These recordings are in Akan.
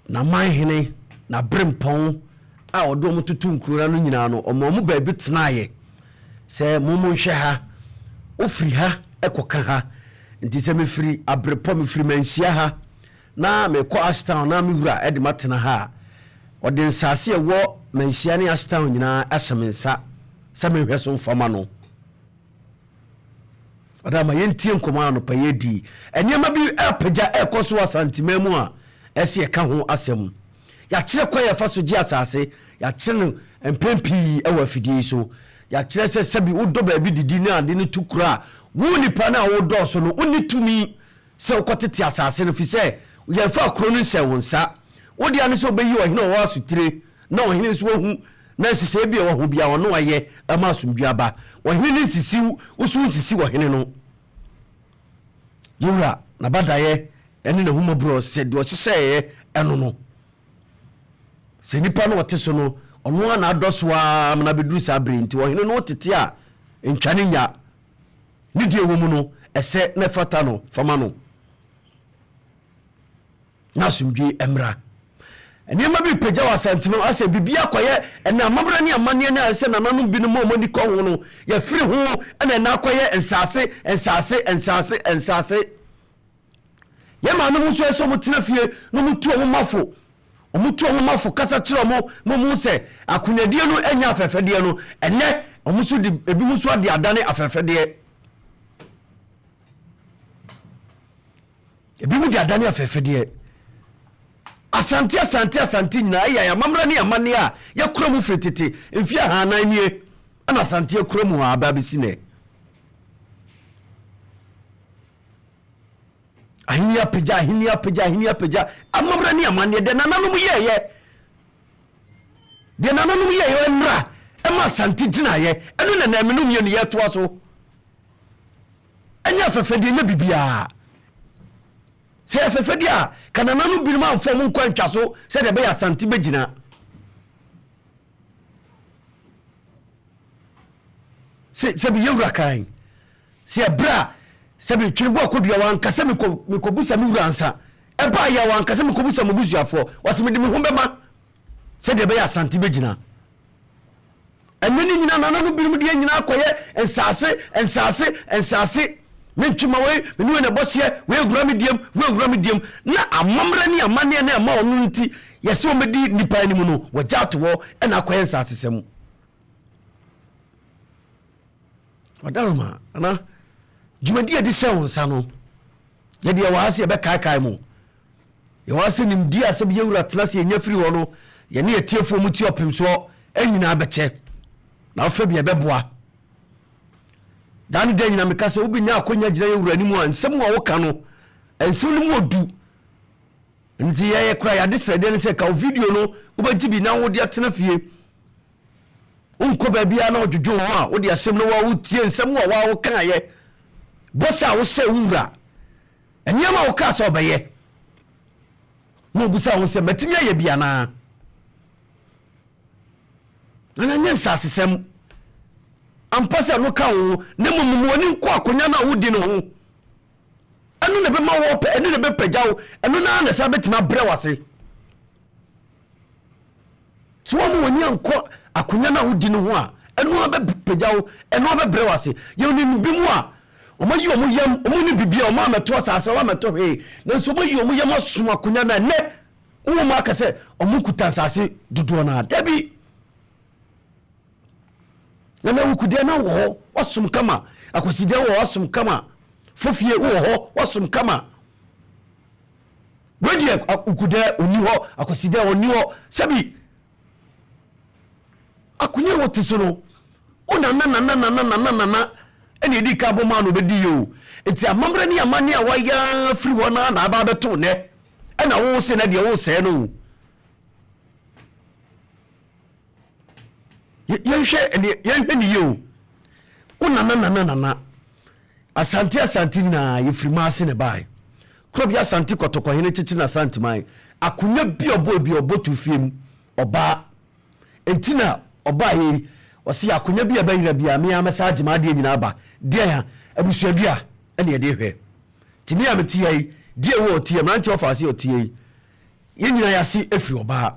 N'amanhene, n'aberempɔn a ɔde wɔn toto nkuro no ano nyinaa no, ɔmaa wɔn baabi tenaeɛ sɛ, Mo monhwɛ ha, wofiri ha kɔka ha. Nti sɛ mefiri Aberepɔ, mefiri Manhyia ha na mekɔ Ashtown na me wura de matena ha a, ɔde nsase a ɛwɔ Manhyia ne Ashtown nyinaa ahyɛ me nsa sɛ menhwɛ so mfa ma no. Ɔda ma yɛntie nkɔmmɔ a anɔpa yi adi. Nneɛma bi apagya ɛrekɔ so wɔ Asanteman mu a ɛsɛ yɛka ho asɛm. Yɛakyerɛ kwan yɛfa so gye asase, yɛakyerɛ no mpɛn pii wɔ afidie yi so. Yɛakyerɛ sɛ sɛbi wodɔ baabi didi ne ade no tu kura a, wo nipa no a wodɔɔ so no, wonni tumi sɛ wokɔtete asase no, firi sɛ yɛmfaa kuro no nhyɛɛ wo nsa. Wo dea ne sɛ wobɛyi ɔhene a ɔwɔ asotire, na ɔhene nso wahu, na nhyehyɛeɛ bi a ɛwɔ ho biara ɔno ayɛ ama asomdwoeɛ aba. Ɔhene no nsisi wo, wo nso wonsisi ɔhene no. Yɛn Wura, n'abadaeɛ ne n'ahummɔborɔ sɛ deɛ ɔhyehyɛeɛ ɛno no. Sɛ nipa no ɔte so no, ɔno ara na adɔ so ara ma no abɛduru saa berɛ yi. Nti ɔhene no wotete a, ntwa ne nya. Ne deɛ ɛwɔ mu no, ɛsɛ na ɛfata no, fa ma no, na asomdwoe mmra. Nneɛma bi repagya wɔ Asante mu, asɛ biribi akɔyɛ ɛnɛ amammerɛ ne amanneɛ no a ɛsɛ nananom binom a wɔn ani kɔ ho no, yɛafiri ho na ɛnɛ akɔyɛ nsaase, nsaase, nsaase, nsaase. Yɛn maame mo nso ɛsɛ wɔn tena fie na wɔn tu wɔn mma fo. Wɔn tu wɔn mma fo kasa kyerɛ wɔn ma wɔn sɛ akonyadie no nyɛ afɛfɛdeɛ no. Ɛnɛ wɔn nso de ebi nso ade adane afɛfɛdeɛ. Ebi mu de adane afɛfɛdeɛ. Asante asante asante nyinaa ɛyɛ amammerɛ ne amanneɛ a yɛkura mu firi tete mfeɛ ahanan nie ɛna asante akura mu a aba abɛsi nɛ. Ahenni apagya, ahenni apagya, ahenni apagya. Amammerɛ ne amanneɛ deɛ nananom yɛɛyɛ, deɛ nananom yɛɛyɛ mmra ɛma Asante gyinaeɛ, ɛno na nananom mmienu yɛtoa so. Ɛnyɛ afɛfɛdeɛ, ɛnyɛ biribiara. Sɛ afɛfɛdeɛ a, ka nananom binom amfa wɔn nkɔ antwa so sɛdeɛ ɛbɛyɛ Asante bɛgyina. Sɛ bi yɛwura kan Sɛ ɛberɛ a sɛ metwene bɔ akɔdua wanka sɛ mekɔ mekɔbusa me wura ansa. Ɛbaa yɛ a wanka sɛ mekɔbusa mo busuafoɔ. Wɔse mede me ho bɛma sɛdeɛ ɛbɛyɛ Asante bɛgyina. Ɛnɛ ne nyina nananom binom deɛ nyinaa akɔyɛ nsaase nsaase nsaase. Mentwe ma wei, me ne wei na ɛbɔ hyeɛ, wei awura me deɛm, wei awura me deɛm. Na amammerɛ ne amanneɛ na ɛma ɔno nti yɛsɛ wɔmɛdi nnipa anim no wɔgya ato hɔ ɛna akɔyɛ nsaasesɛm. Ɔdaroma ana dwumadi a yɛde hyɛ wo nsa no, yɛde yɛwɔ ha sɛ yɛbɛkaekae mo. Yɛwɔ ha sɛ nimdeɛ a sɛ yɛwura tena sɛ yɛnya firi hɔ no, yɛne atiefoɔ mu ti ɔpem soɔ nyinaa bɛkyɛ. Na wofɛ bi ɛbɛboa. Daa ne da nyina meka sɛ wobɛnya akɔnya gyina yɛwura anim a nsɛm a woka no, nsɛm no mu ɔdu. Nti yɛyɛ kora yɛade srɛdeɛ no sɛ ka wo video no wobɛgye bi na wode atena fie. Wonkɔ baabiara na wodwodwo wo ho a, wode asɛm no wa wotie nsɛm a wa wokaeɛ, bɔhyɛ a wohyɛ wo wura, nneɛma a wokaa sɛ ɔbɛyɛ, na obisa wo sɛ matumi ayɛ bi anaa? Na na nyɛ nsasesɛm ampa sɛ no ka wo ho, na mmom mu w'ani nkɔ akonnwa no a wodi no ho. Ɛno na ɛbɛma wɔpɛ, ɛno na ɛbɛpagya wo, ɛno na na ɛsan bɛtumi abrɛ wo ase. Sɛ woamma w'ani ankɔ akonnwa no a wodi no ho a, ɛno ara bɛpagya wo, ɛno ara bɛbrɛ wo ase. Yɛnim binom a, wɔayi wɔn yam, wɔnni biribiara, wɔn ammɛto asase, wɔn ammɛto hwee, nanso wɔayi wɔn yam asom akonnwa no a ɛnnɛ wowɔ mu aka sɛ wɔkuta nsase dodoɔ no ara. Dabi! Na na wukudeɛ na wɔ hɔ, wasom kama. Akwasideɛ wɔ hɔ, wasom kama. Fofie wɔ hɔ, wasom kama. Wei deɛ Ukudɛ ɔnni hɔ, Akwasidɛ ɔnni hɔ. Sɛbi akonya a wɔte so no, wo nana nana nana nana nana ɛna ɛdi ka bɔ maa no ɔbɛdi yɛ o. Nti amammerɛ ne amanne a wayɛ firi hɔ no na aba abɛto nnɛ ɛna wo se na deɛ wosɛe no o. Yɛnhwɛ yɛnhwɛ ne yie o. Wo nana nana nana Asante Asante nyinaa yɛfiri Maase na ɛbaeɛ. Kuro bi Asante Kɔtɔkɔhene kyekye n'Asanteman. Akonya bi a ɔbɔɔ bi a ɔbɔ to fie mu ɔbaa. Enti na ɔbaeɛ yi ɔse akonya bi a ɛbɛyera biara me ara mɛsan agye m'adeɛ nyinaa aba. Deɛn a? Abusuadua ɛna yɛde hwɛ. Nti me a mete ha yi deɛ wɔ ɔte ha mmeranteɛ ɔfa ase ɔte ha yi. Yɛn nyinaa yɛase afiri ɔbaa.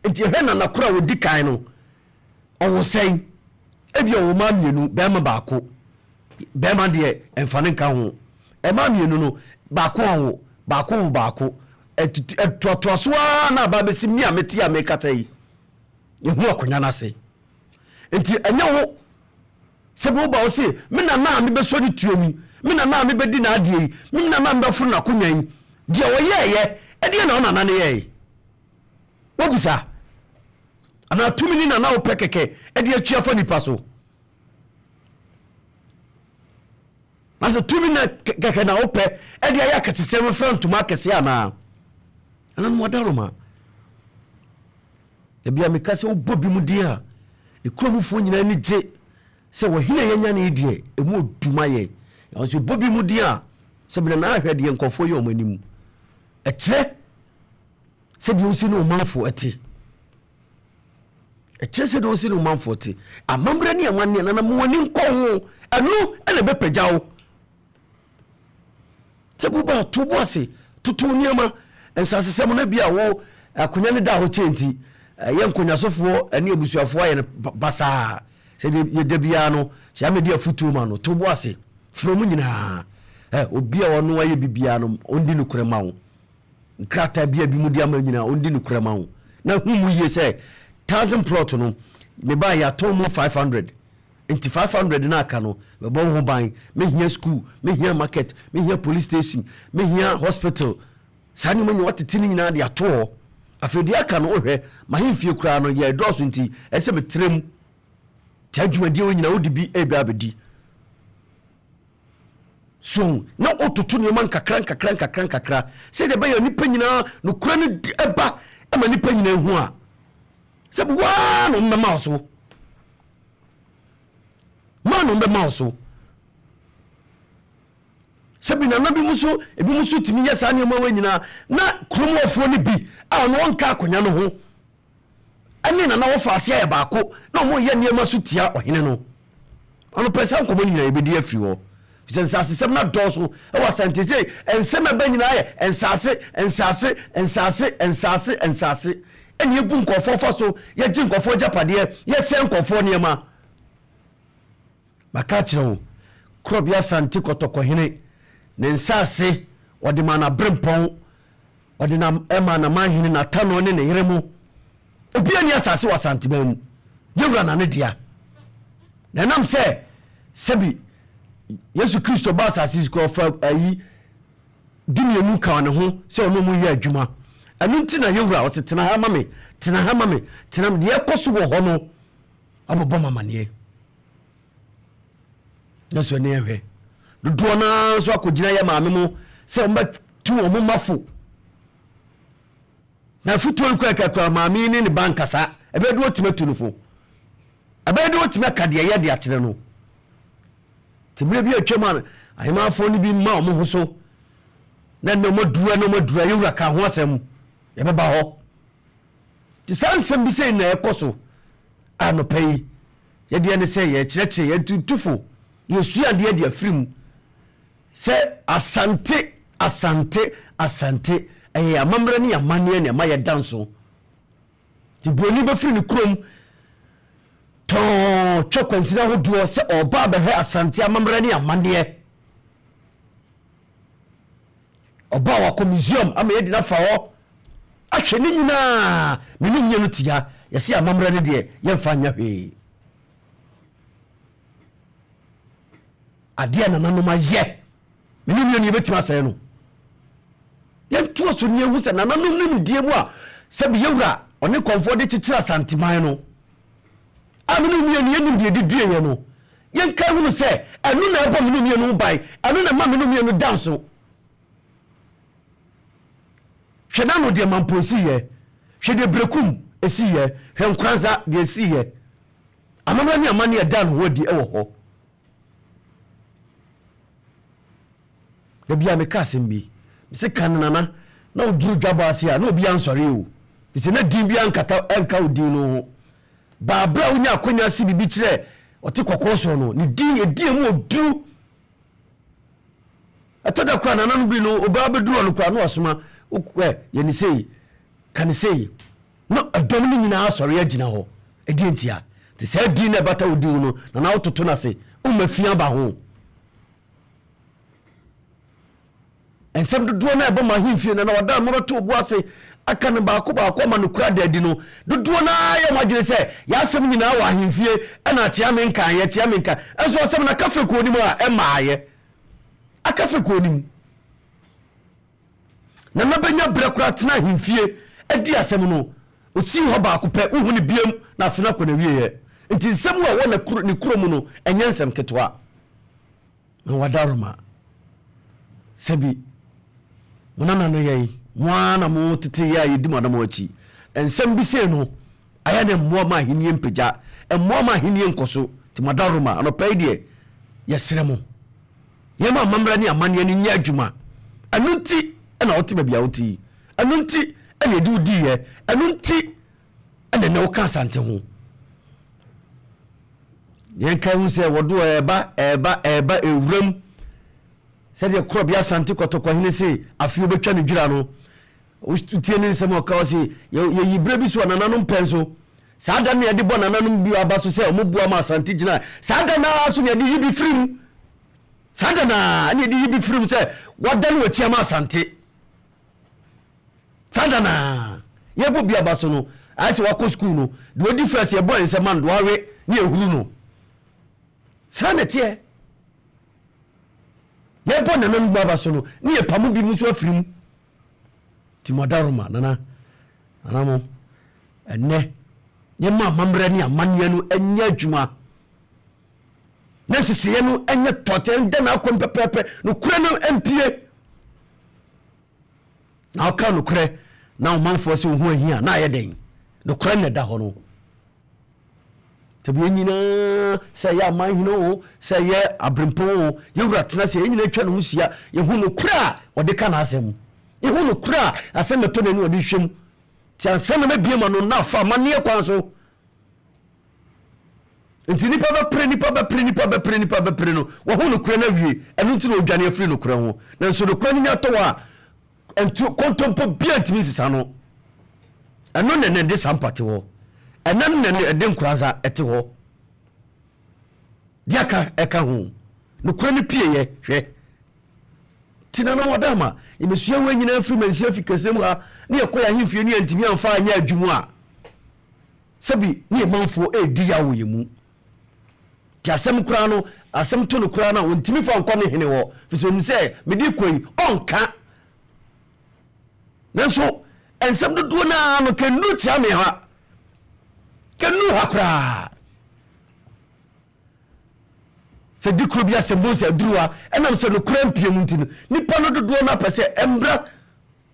Nti ɛhwɛ nana koro a wɔdi kan no, ɔwɔ sɛn? Ebi ɔwɔ mmaa mmienu, bɛrima baako. Bɛrima deɛ ɛmfa ne nka ho. Mmaa mmienu no, baako awo, baako wo baako. Ɛtoatoa so ara na aba bɛsi me a mete a mekasa yi. Yɛhu akonnwa no ase. Nti ɛnyɛ wo sɛ bi woba wo se me nana a mebɛsɔ ne tuo mu, me nana a mebɛdi n'adeɛ yi, me nana a mebɛforo n'akonnwa yi, deɛ ɔyɛɛyɛ, ɛdeɛ na wo nana no yɛɛe? Wobisa? Anaa tumi ne nana wopɛ kɛkɛ ɛde atwi afa nipa so? Na sɛ tumi na kɛkɛ na wopɛ ɛde ayɛ akɛsesɛm fira ntoma akɛseɛ anaa? Ɛno no wadaroma. Ebi a meka sɛ wobɔ bi mu din a, ne kuromfoɔ nyinaa ani gye sɛ wɔhene a yɛanya no yi deɛ, ɛmu ɔdu ma yɛn. Nanso wobɔ bi mu din a, sɛ bena na ahwɛ deɛ nkurɔfoɔ yɛ wɔn anim. Ɛkyerɛ sɛ deɛ wosi ne ɔmanfoɔ ɛte. Ɛkyerɛ sɛ deɛ wosi ne ɔmanfoɔ te. Amammerɛ ne amanneɛ nana mo ani nkɔ ho, ɛno ɛna ɛbɛpagya wo. Sɛ bi ba to bo ase toto nneɛma nsasesɛm no bi a wo akonnwa no da hɔ kyɛ nti ɛyɛ nkonnwasofoɔ ne abusuafoɔ ayɛ no basaa sɛ yɛda biara no sɛ amɛdi afotuo ma no to bo ase frɛ mu nyinaa ɛ obi a ɔno ayɛ bibiara no ɔndi nokorɛ ma wo nkrataa bi a bi mu de ama nyinaa ɔndi nokorɛ ma wo na hu mu yie sɛ thousand plot no mebaa yɛatɔn mu 500 Nti 500 no aka no mɛbɔ wo ho ban, mɛhia school, mɛhia market, mɛhia police station, mɛhia hospital. Saa nneɛma nyinaa watete ne nyinaa de ato hɔ. Afei deɛ aka no wohwɛ, m'ahemfie koraa no yɛ dɔɔso nti ɛsɛ sɛ metrɛ mu. Saa dwumadie wɔ nyinaa wode bi ɛbɛ abɛdi. So na wototo nneɛma nkakra nkakra nkakra nkakra sɛdeɛ ɛbɛyɛ nnipa nyinaa nokorɛ no ɛba ma nnipa nyinaa hu a sɛ waa na ɔmbɛma wo so. Maa na ɔbɛma wo so. Sɛbi nana bi mu so ebi mu so tumi yɛ saa nneɛma wɔ nyinaa na kurom hɔfoɔ no bi a ɔno ɔnka akonnwa no ho ɛne nana wɔfa ase ayɛ baako na wɔn yɛ nneɛma so tia ɔhene no. Ɔno pɛ saa nkɔmɔ no nyinaa yɛbɛdi afiri hɔ. Sɛ nsasesɛm no adɔɔso wɔ Asante sɛ nsɛm ɛbɛ nyinaa yɛ nsase nsase nsase nsase nsase ɛne yɛbu nkurɔfoɔ fa so, yɛgye nkurɔfoɔ agyapadeɛ, yɛsɛe nkurɔfoɔ nneɛma. Maka akyerɛ wo, Korɔbea Asante Kɔtɔkɔhene, ne nsase ɔde maa n'aberempɔn, ɔde na ɛmaa n'amanhene, n'atanɔ ne ne yere mo. Obiara nni asase wɔ Asanteman mu, yɛwura na ne dea. Na ɛnam sɛ sɛbi Yesu Kristo ba asase so kora ɔfa ayi dumienu kaa ne ho sɛ ɔne ɔmo yɛ adwuma. Ɛno nti na yɛwura ɔse tena ha ma me, tena ha ma me, tena deɛ ɛkɔ so wɔ hɔ no abɛbɔ m amaneɛ. Nanso ɛne ɛhwɛ dodoɔ no ara nso akɔgyina yɛ maame mo sɛ wɔbɛtu wɔn mma fo. Na afotuo no kura kakura maame yi ne ne ba nkasa ɛbɛyɛ de wɔtumi atu no fo, ɛbɛyɛ de wɔtumi aka deɛ ɛyɛ de akyerɛ no. Nti mmerɛ bi atwam a ahemaafoɔ no bi ma wɔn ho so na ɛnna wɔn adura na wɔn adura yɛwura ka ho asɛm yɛbɛba hɔ. Nti saa nsɛm bi sɛ na ɛkɔ so anɔpa yi yɛdeɛ ne sɛ yɛkyerɛkyerɛ yɛntutufo yɛsua adeɛ de afiri mu sɛ Asante Asante Asante ɛyɛ yɛn amammerɛ ne yɛn amanneɛ na ɛma yɛda nso. Nti buroni bɛfiri ne kurom tɔɔ twa kwansini ahodoɔ sɛ ɔreba abɛhwɛ Asante amammerɛ ne amanneɛ. Ɔba a wakɔ museum ama yɛdi no afa hɔ ahwɛ ne nyinaa mene nyɛ no tia yɛse amammerɛ no deɛ yɛmfa nyɛ hwee. Adeɛ a nananom ayɛ mene mmienu yɛbɛtumi asɛe no. Yɛntoa so ne yɛhu sɛ nananom nimdeɛ mu a sɛbi yɛwura ɔne kɔmfoɔ de kyekyere Asanteman no a mene mmienu yɛnim deɛ ɛde dueɛ no, yɛnka hunu sɛ ɛno na ɛbɔ mene mmienu ho ban, ɛno na ɛma mene mmienu da nso. Hwɛ nano deɛ Mampong siiɛ, hwɛ deɛ Berekum siiɛ, hwɛ Nkoranza deɛ siiɛ. Amammerɛ ne amanneɛ a ɛdaa ne ho adi wɔ hɔ. Da bi a meka asɛm bi, mese kan no nana, na woduru dwabɔ ase a na obi ansɔre o, fisɛ na din bi ankata ɛnka wo din no ho. Baa berɛ a wonya akwanya se biribi kyerɛ ɔte kɔkɔɔ soɔ no, ne din ɛdi emu oduru. Ɛtɔ da koraa nana no bi no, obaa bɛduru ɔno koraa na wasoma, ɛ yɛne sei. Ka ne sei, na ɛdɔm no nyinaa asɔre agyina hɔ. Ɛdeɛn ntia? Nti saa din no a ɛbata wo din ho no, Nana wototo no ase, woma fi aba ho. Nsɛm dodoɔ no a ɛbɔ mo ahemfie no na wɔda mo bɛto obo ase aka no baako baako ama no kura da adi no, dodoɔ no ara yɛ mo adwene sɛ yɛasɛm nyinaa wɔ ahemfie ɛna akyea me nkaeɛ, akyea me nka. Nso asɛm no aka fekuo no mu a ɛmmaeɛ. Aka fekuo no mu. Nana bɛnya berɛ koraa tena ahemfie adi asɛm no, ɔsii hɔ baako pɛ, wohu no biam na afe no akɔ n'awieɛ. Nti nsɛm a ɛwɔ ne kuro mu no, ɛnyɛ nsɛm ketewa. Na wadaroma. Sɛbi, mo nana no yɛn, mo ara na mo tete yɛ a yɛdi mo anamɔ akyi. Nsɛm bi sei no, ayɛ ne mmoa ma ahennie mpagya, mmoa ma ahennie nkɔso. Nti mo adaworoma, anɔpa yi deɛ, yɛsrɛ mo, yɛma amammerɛ ne amanneɛ no nyɛ adwuma. Ɛno nti na wote baabi a wote yi. Ɛno nti na yɛde wo diiɛ. Ɛno nti na ɛnɛ woka Asante ho. Yɛnka hu sɛ wɔdo ɛɛba ɛɛba ɛɛba ewuram sɛdeɛ korɔbea Asante Kɔtɔkɔhene se afei wobɛtwa ne dwira no. Wotie ne nsɛm a ɔka ɔse yɛyi berɛ bi so a nananom pɛ nso saa da no yɛde bɔ nananom bi aba so sɛ ɔmo boa ma Asante gyina saa da no ara so na yɛde yi bi firi mu saa da no ara na yɛde yi bi firi mu sɛ wɔadane wɔakyi ama Asante. Saa da no ara, yɛbɔ bi aba so no, ayɛ sɛ wakɔ sukuu no, deɛ ɔdi first yɛbɔ yɛn nsam ma no, deɛ wawe ne yɛhuru no. Saa na ɛteɛ. Yɛbɔ nananom bi aba so no, ne yɛpamo bi mu nso afiri mu. Nti mo adaworoma, nana, nana mo, ɛnnɛ, yɛma amammerɛ ne amanneɛ no nyɛ adwuma. Na nhyehyɛeɛ no nyɛ tɔtɛ, ɛnda n'akwan pɛpɛɛpɛ, nokorɛ no mpue. Na ɔka nokorɛ na ɔmanfoɔ sɛ ɔho ahia na ayɛ dɛn? Nokorɛ na ɛda hɔ no. Tɛbi nyinaa sɛ ɛyɛ amanhene o, sɛ ɛyɛ aberempɔn o, yɛwura tena sɛ yɛn nyinaa atwa ne ho hyia, yɛhu nokorɛ a ɔde ka n'asɛm. Yɛhu nokorɛ a asɛm bɛtɔ n'ani ɔde hwɛ mu. Nti ansa na mɛbie ma no na afa amanneɛ kwan so. Nti nipa bɛpere, nipa bɛpere, nipa bɛpere, nipa bɛpere no, wahu nokorɛ no awie, ɛno nti na ɔdwane afiri nokorɛ ho. Nanso nokorɛ no nya tɔ hɔ a, nti kontompo bia ntumi nsesa no. Ɛno na ɛde sampa te hɔ. Ɛno na ɛde nkoranza ɛte hɔ. Deɛ aka ɛka ho. Nokorɛ no pieeɛ, hwɛ. Nti na na wɔda ama yɛbɛsua wei nyinaa firi manhyia fi kɛseɛ mu ha ne yɛkɔ yɛ ahemfie ne yɛntumi amfa anyɛ adwuma a, Sɛbi ne yɛ manfoɔ redi yaw wɔ yɛn mu. Nti asɛm koraa no, asɛm to no koraa no a, ɔntumi fa nkɔ ne hene hɔ, firi sɛ ɔnim sɛ mede kɔ yi, ɔnka. Nanso nsɛm dodoɔ no ara no, kɛnnuru Kyeame ha, kɛnnuru ha koraa. Sɛ di kuro bi asɛm bohu sɛ aduru ha, ɛnam sɛ nokorɛ mpie mu nti no, nipa no dodoɔ no apɛ sɛ ɛmbra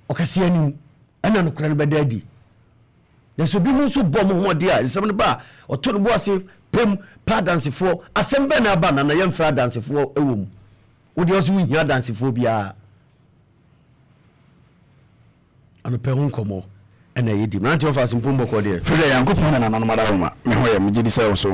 ɔkɛseɛ anim, ɛna nokorɛ no bɛda adi. Nanso ebinom nso bɔ wɔn ho mmɔden a nsɛm no ba a, ɔto ne bo ase pɛ mu pɛ adansefoɔ. Asɛm bɛn na aba na na yɛmfrɛ adansefoɔ wɔ mu? Wo deɛ ɔse wonhia adansefoɔ biara. Anɔpɛ ho nkɔmmɔ ɛna yɛdi. Mmeranteɛ ɔfa asempom bɔkɔɔ deɛ. Firi dɛ Nyankopɔn na nananom adaworoma, me ho yɛ, megye di sɛ wo so.